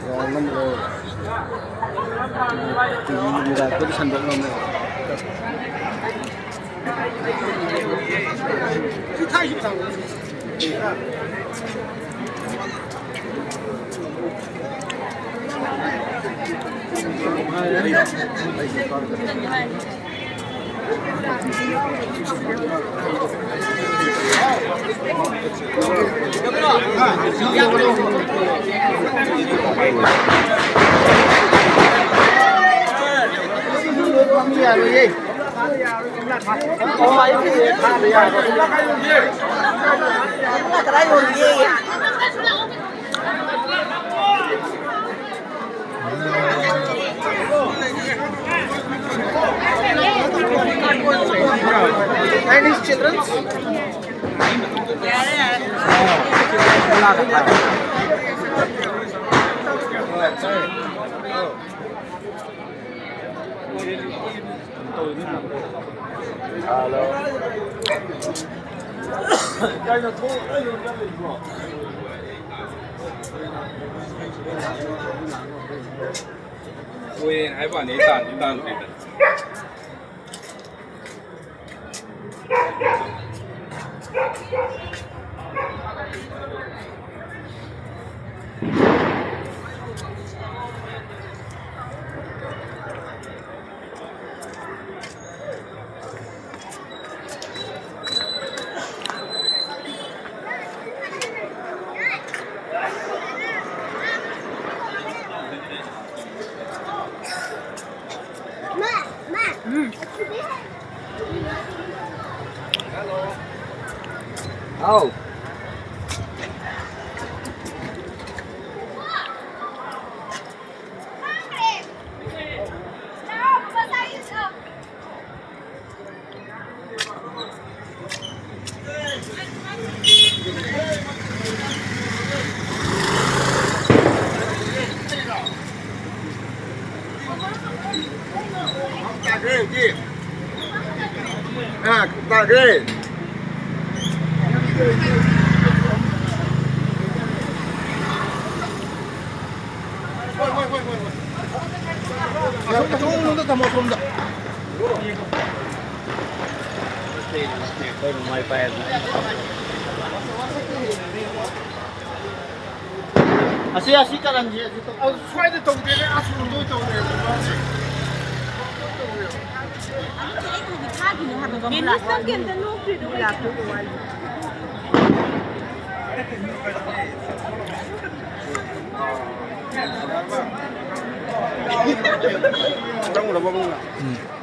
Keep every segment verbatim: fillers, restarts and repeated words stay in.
Round ꯑꯃ ꯂꯧꯔꯦ꯫ ꯇꯤꯚꯤꯒꯤ ꯂꯥꯏꯐꯇꯗꯤ ꯁꯟꯗꯣꯛ ꯉꯝꯃꯦ꯫ And his children? ꯍꯣꯏ ꯍꯥꯏꯕ ꯋꯥꯅꯤ, ꯑꯩ ꯇꯥꯟꯗꯤ ꯇꯥꯟꯗ꯭ꯔꯤꯗ꯫ ꯎꯝ꯫ ꯍꯥꯎ꯫ ꯇꯥꯈ꯭ꯔꯦ ꯍꯧꯖꯤꯛ꯫ ꯑꯥ, ꯇꯥꯈ꯭ꯔꯦ꯫ ꯑꯁꯤ, ꯑꯁꯤ ꯀꯔꯟꯁꯤ, ꯑꯁꯤ ꯇꯧ-, ꯑ, ꯁ꯭ꯋꯥꯏꯗ ꯇꯧꯗꯦꯅꯦ, ꯑꯁ, ꯂꯣꯏ ꯇꯧꯔꯦ꯫ ꯗꯦꯅꯤꯁ, ꯅꯪ ꯀꯩꯝꯇ ꯅꯣꯛꯇ꯭ꯔꯤꯗꯣ ꯀꯩꯒꯤꯅꯣ? ꯎꯝ꯫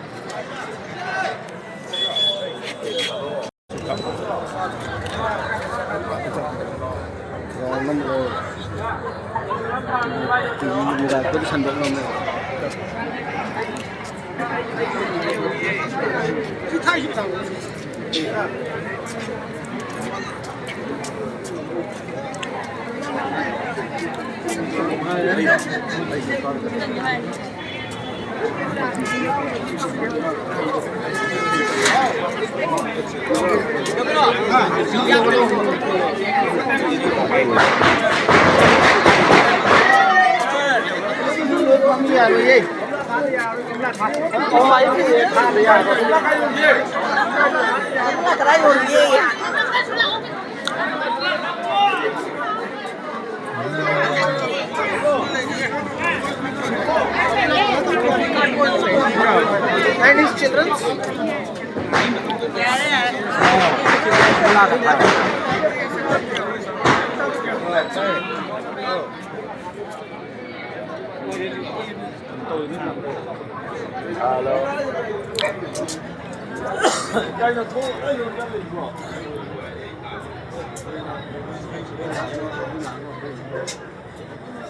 And his children?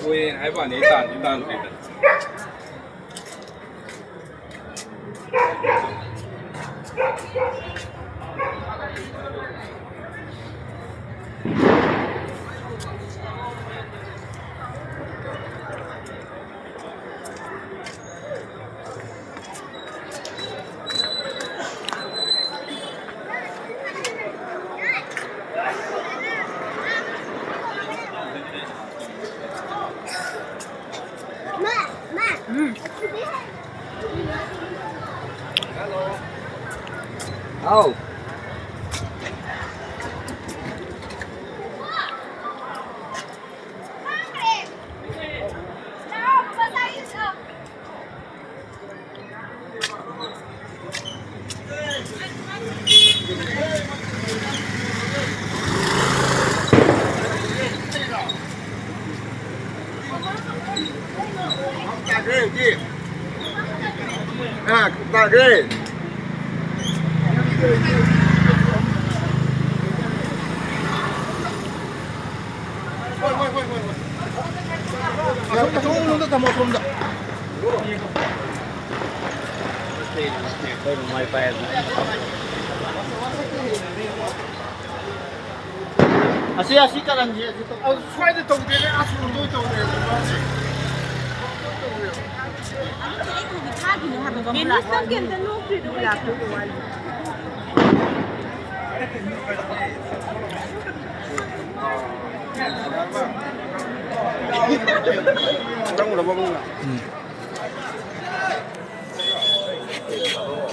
ꯍꯣꯏ ꯍꯥꯏꯕ ꯋꯥꯅꯤ, ꯑꯩ ꯇꯥꯟꯗꯤ ꯇꯥꯟꯗ꯭ꯔꯤꯗ꯫ ꯎꯝ꯫ ꯍꯥꯎ꯫ ꯇꯥꯈ꯭ꯔꯦ꯫ ꯑꯁꯣꯝ, ꯑꯁꯣꯝ ꯂꯣꯝꯗ ꯊꯝꯃꯣ, ꯑꯁꯣꯝꯗ꯫ ꯑꯩꯈꯣꯏ ꯃꯃꯥ ꯏꯄꯥ ꯌꯥꯗꯦ꯫ ꯑꯁꯤ, ꯑꯁꯤ ꯀꯔꯟꯁꯤ ꯑꯁꯤ ꯇꯧ-, ꯑ, ꯁ꯭ꯋꯥꯏꯗ ꯇꯧꯗꯦꯅꯦ, ꯑꯁ, ꯎꯗꯣꯏ ꯇꯧꯗꯦ꯫ ꯃꯤꯅꯤꯁꯇꯔ ꯀꯩꯝꯇ ꯅꯣꯛꯇ꯭ꯔꯤꯗꯣ ꯀꯩꯒꯤꯅꯣ? ꯆꯪꯉꯨꯔꯕ ꯃꯅꯨꯡꯗ? ꯎꯝ꯫